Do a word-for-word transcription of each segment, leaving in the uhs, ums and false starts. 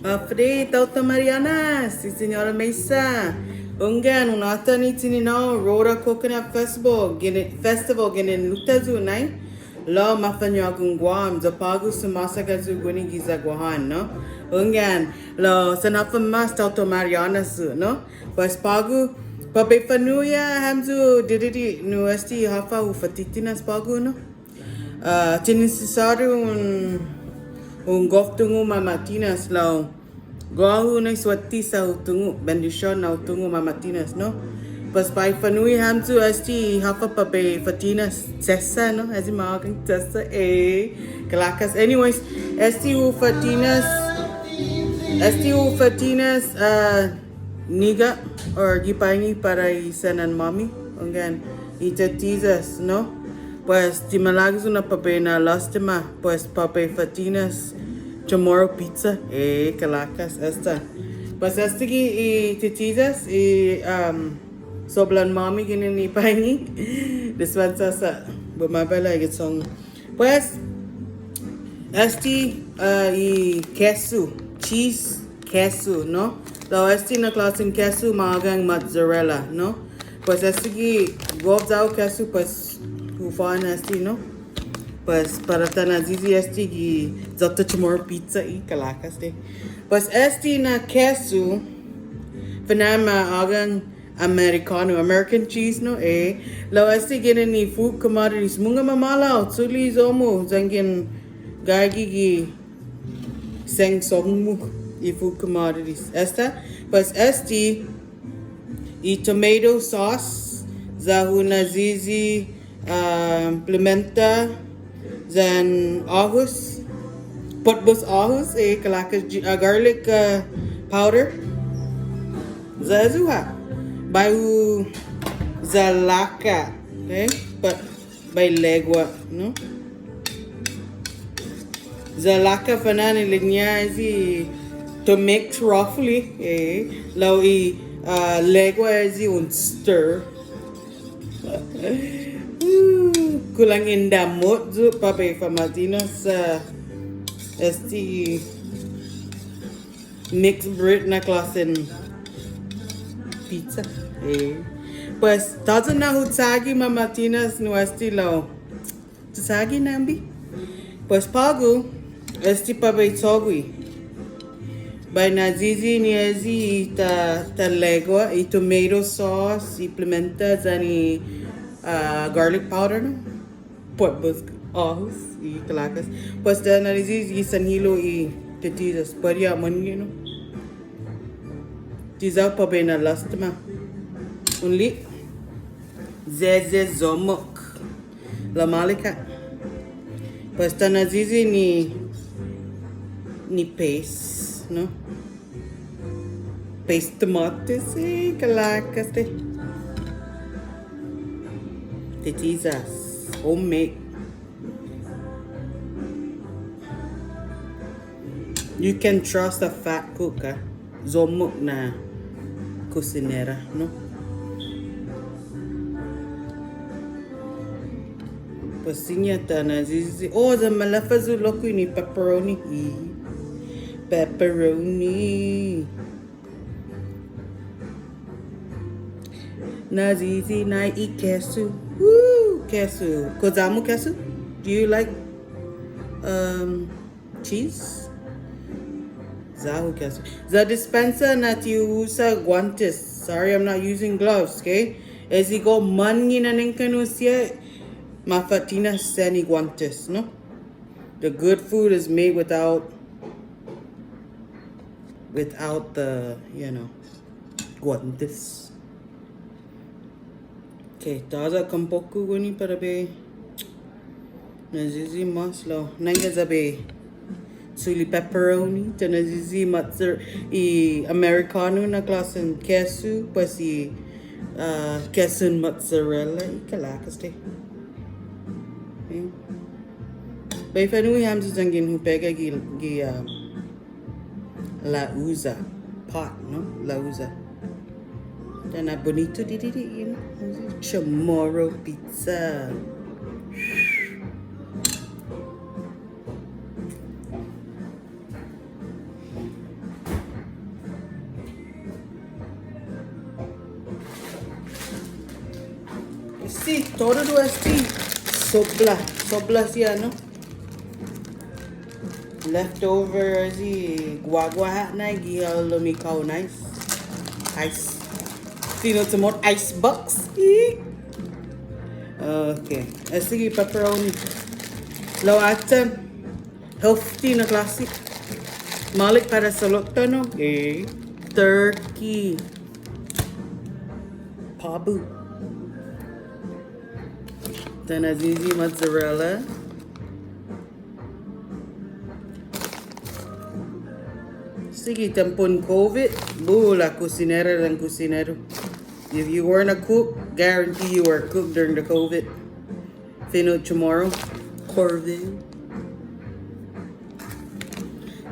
Håfa adai, Taotao Marianas, si Señora Mesa. Hunggan, un atan i tiningo', Rota Coconut Festival, ginen, Festival, ginen Luta yu' nai. Lao mafañågu Guam, ya på'go sumåsaga yu' guini giya Guåhan, no? Hunggan, lao sen håfa mås Taotao Marianas yu', no? Pues på'go, para bai fanu'i hamyo didide' nu este håfa hu fa'titinas på'go, no? Ah, ti nisisåriu un, un gof tungo' mama'tinas lao guåhu na i suette sa' hu tungo', bendision na hu tungo' mama'tinas, no? Pues bai fanu'i hamyo este håfa para bai fa'tinas chesa, no? Este ma ågang chesa, eh, kalåkas. Anyways, este hu fa'tinas, este hu fa'tinas, ah, nigap or gi paini para i senan-måmi, hunggan, i titiyas, no? Pues, ti malago' yu' na para bai na'låstima, pues, para bai fa'tinas Chamorro pizza, eh, kalåkas, esta. Pues, estague' i titiyas, i, um, soblan-måmi ginen i paini, dispensa sa', but ma bela i getsong. Pues, este, ah, i kesu, cheese kesu, no? Lao este na klåsen kesu ma ågang mozzarella, no? Pues estague' gof ya-hu kesu, pues, hu fåhan este, no? Pues, para ta na'yiyi este gi ya-ta Chamorro pizza i kalåkas, eh. Pues este na kesu, fine'na ma ågang Amerikånu, American cheese, no? Eh, lao este ginen i food commodities. Mungnga mamåhlao, chule' iyo-mu, yanggen gaige gi sangsong-mu i food commodities. Esta, pues este i tomato sauce, ya hu na'yiyi ah, pimienta, yan åhos, putbos åhos, eh, kalåkas, gi-, ah, garlic, ah, powder. Ya ayu ha'. Bai hu yalaka, okay? But bai legua, no? Yalaka fine'na ilek-ña este to mix roughly, eh, lao i, ah, legua este un stir. Kulang in damot yu' para bai fama'tinas, ah, este mixed bread na klåsen pizza. Eh. Pues, tåya' na hu chagi mama'tinas nu este lao. Ti chagi, Nambi? Pues på'go, este para bai cho'gue. Bai na'yiyi ni este i ta, ta legua, i tomato sauce, i pimienta, yan i, ah, garlic powder, no? Putbos åhos, i kalåkas. Pues ta na'yiyi i sanhilo' i titiyas, para ya månnge', no? Ti ya-hu para bai na'låstima. Only. Yeye yommok. Lao maolek ha'. Pues ta na'yiyi ni, ni paste, no? Paste tomatoes, eh, kalåkas este. Titiyas. Homemade. You can trust a fat cook, ah. Yommok na kusinera, no? Pues siña ta na'yiyi. Oh, ya maleffa yu' lokkue' ni pepperoni. I pepperoni. Na'yiyi nai i kesu. Woo! Kesu. Kao ya-mu kesu? Do you like, um, cheese? Ya-hu kesu. Ya dispensa na ti usa guantes. Sorry, I'm not using gloves, okay? Este i gof månnge' na nengkanno' siha, ma fa'tinas yan i guantes, no? The good food is made without, without the, you know, guantes. Okay, tåya' kampotku guini para bai na'yiyi mås lao. Nangga ya bai chule' pepperoni, ta na'yiyi mozzar-, i Amerikånu na klåsen kesu, pues i, ah, kesun mozzarella, i kalåkas este. Okay. Bai fanu'i hamyo yanggen hu pega gi, gi, ah, La Uza. Pot, no? La Uza. Yan ha bunitu didide', you know? Chamorro pizza. Este, todu este, sobra, sobra siha, no? Leftover este guagua ha' nai gi hålom i cone ice. Ice. Fino' Chamoru ice box. Ih. Okay. Este gi pepperoni. Lao atan. Healthy na klåse. Maolek para salån-ta, no? Eh. Turkey. Pabu. Tånasiyi mozzarella. Sigi tiempon COVID, bula kusinera yan kusineru. If you weren't a cook, guarantee you were a cook during the COVID. Fino' Chamoru, COVID.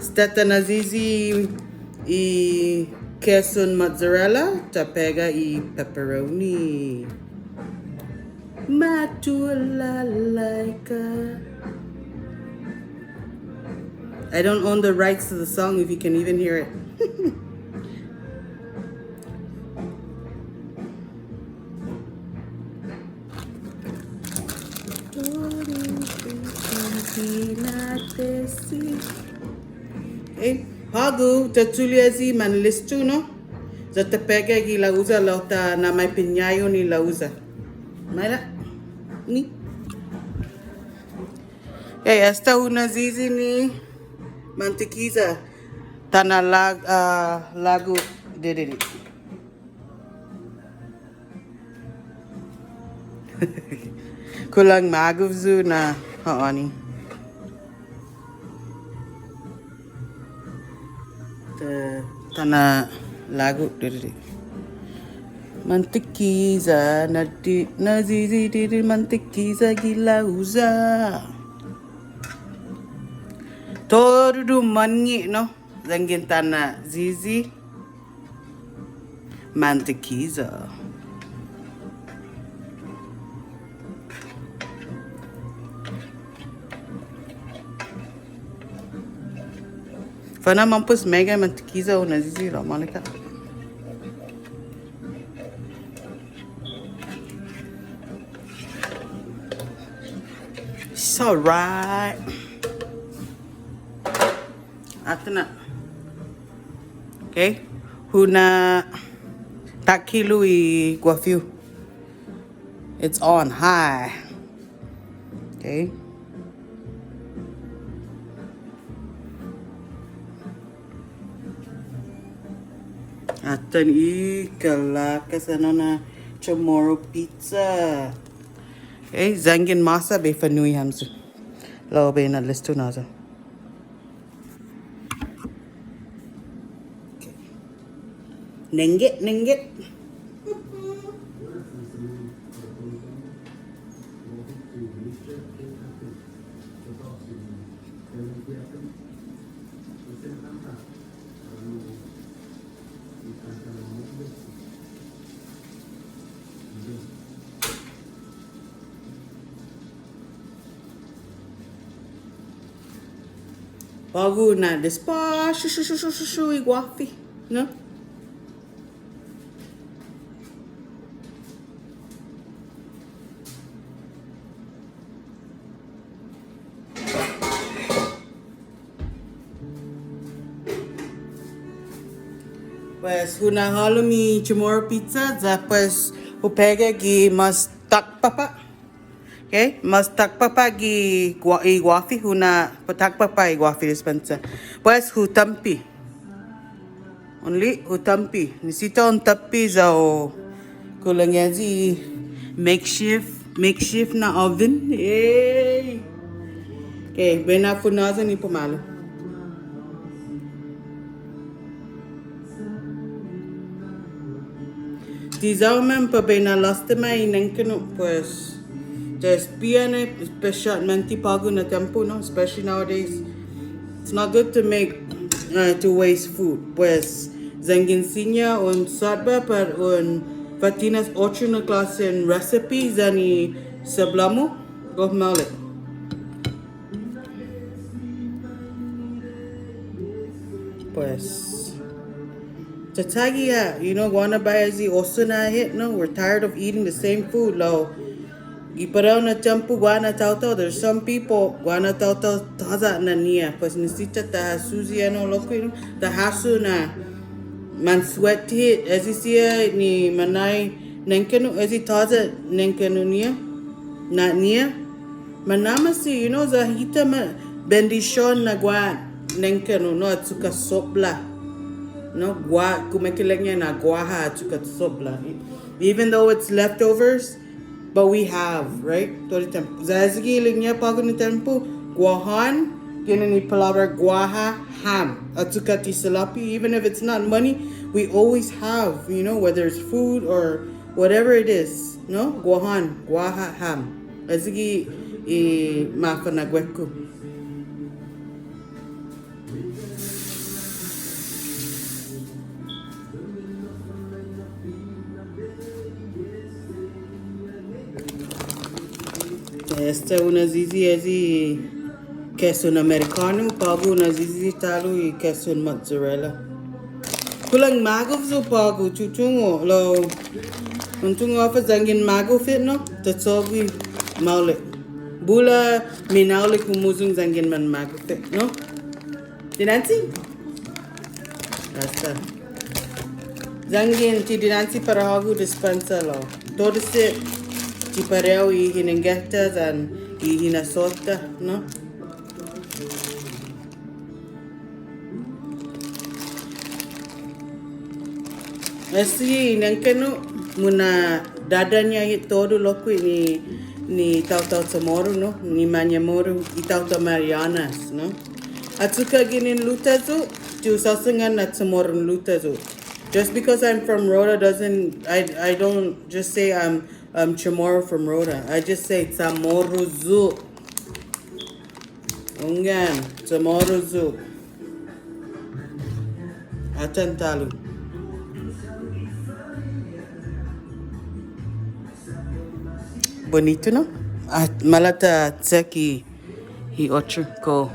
Esta tånasiyi i keson mozzarella, ta pega i pepperoni. Matulalaika. I don't own the rights to the song, if you can even hear it. Eh, på'go, ta chule' este manlistu, no? Ya ta pega gi la'usa lao ta na'maipeñayon i la'usa. Maila'. Ni. Eh, esta hu na'yiyi ni mantekiya. Ta na'lag-, ah, lagu dididi. Kulang magof yu' na ha'åni. Ta, ta na'lagu dididi. Mantekiya, na di, na'yiyi dididi mantekiya gi la'usa. Todu du månnge', no? Yanggen ta na'yiyi. Mantekiya. Fana'an mampos meggai mantekiya hu na'yiyi lao maolek ha'. It's all right. Atan na. Okay. Hu na'takkilo' i guåfihu. It's on high. Okay. Atan i kalakas, ano, na Chamorro pizza. Okay, yanggen måsa bai fa'nu'i hamyo. Lao bai na'listo na ya. Nengge', nengge'. På'go na despacio, shu, shu, shu, shu, shu, i guåfi, no? Pues, hu na'hålom i Chamorro pizza, ya pues, hu pega gi mås takpapa'. Okay, mås takpapa' gi gua-, i guåfi, hu na', takpapa' i guåfi, dispensa. Pues, hu tampe. Only hu tampe. Nisisita un tampe ya u kulang este makeshift, makeshift na oven. Yay! Okay, bai na'funhåyan i pumalu. Ti ya-hu man para bai na'låstima i nengkanno', pues, ta espian, espesiatmente på'go na tiempo, no? Especially nowadays. It's not good to make, uh, to waste food. Pues, yanggen siña un sådda' para un fa'tinas otro na klåsen recipe yan i sabla-mu, gof maolek. Pues. Tatagi ha', you know, guaha na biahi oso na hit, no? We're tired of eating the same food, lao. Gi parehu na tiempo guaha na taotao, there's some people guaha na taotao tåya' na'an-ñiha, pues nisisita ta hasuyi enao lokkue', no? Ta hasso na mansweat hit, ayu siha ni mañaina nengkanno', ayu tåya' nengkanno'-ñiha, na'an-ñiha. Manama'i, you know, ya hita ma bendision na guaha nengkanno', no, achokka' sopbla. No, guaha, kumekeilek-ña na guaha achokka' sopbla. Even though it's leftovers, but we have, right? Todu i tiempo. Ya ayu gi ilek-ña på'go na tiempo, Guåhan, ginen i palåbra guaha ham. Achokka' ti salåpe', even if it's not money, we always have, you know, whether it's food or whatever it is, no? Guåhan, guaha ham. Ayu gi i mafa'nå'gue-ku. Esta un ayu i kesun amerikånu, på'go un ayu ta'lo i kesun mozzarella. Kulang magof yu' på'go, ti hu tungo', lao un tungo' håfa yanggen magof hit, no? Ta cho'gue maolek. Bula minaolek humuyong yanggen manmagof hit, no? Dinanche? Asta. Yanggen ti dinanche para hågu dispensa lao. Todu siha ti parehu i hinengge-ta yan i hinasso-ta, no? Este nengkanno' muna'dådåña' hit todu lokkue' ni, ni taotao Chamoru, no? Ni Mañamoru, i taotao Marianas, no? Achokka' ginen luta yu', ti hu såsangan na Chamoru luta yu'. Just because I'm from Rota doesn't, I, I don't just say I'm, I'm Chamorro from Rota. I just say Chamoru yu'. Hunggan, Chamoru yu'. Atan ta'lo. Bunitu, no? Ah, maila' ta check i, i otro kao.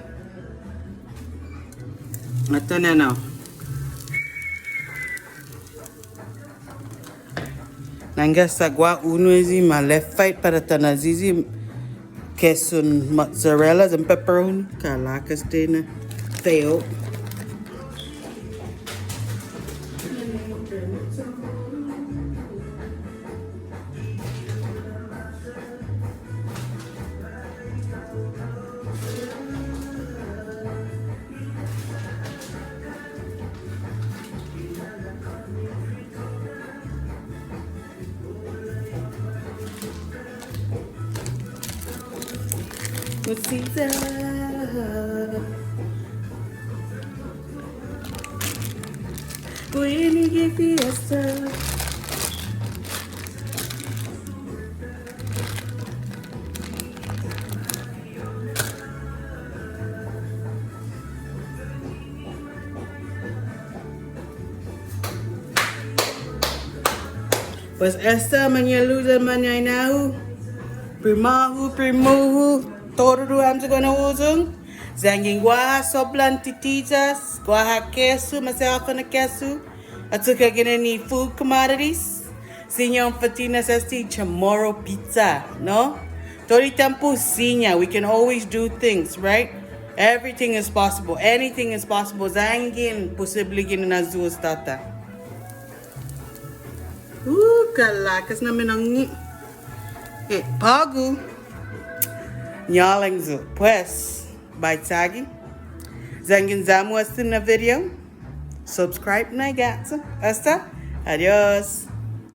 Atan enao. Nangga sa' guaha unu ayu ma left, right para ta na'yiyi kesun mozzarella yan pepperoni. Kalakas este na feo. Cosita. Guini gi fiesta. Pues esta mañe'lu yan mañaina-hu, primå-hu, primå-hu, todu hamyo guini na huyong. Yanggen guaha sopblan titiyas, guaha kesu, maseha håfa na kesu. Achokka' ginen i food commodities. Siña un fa'tinas este Chamorro pizza, no? Todu i tiempo siña, we can always do things, right? Everything is possible. Anything is possible. Yanggen posible ginen na Yu'os tåta. Uh, kalakas na minångi. Eh, på'go. Ñålang yu'. Pues, bai chagi. Yanggen ya-mu este na video. Subscribe na i ga'chong. Esta. Adios.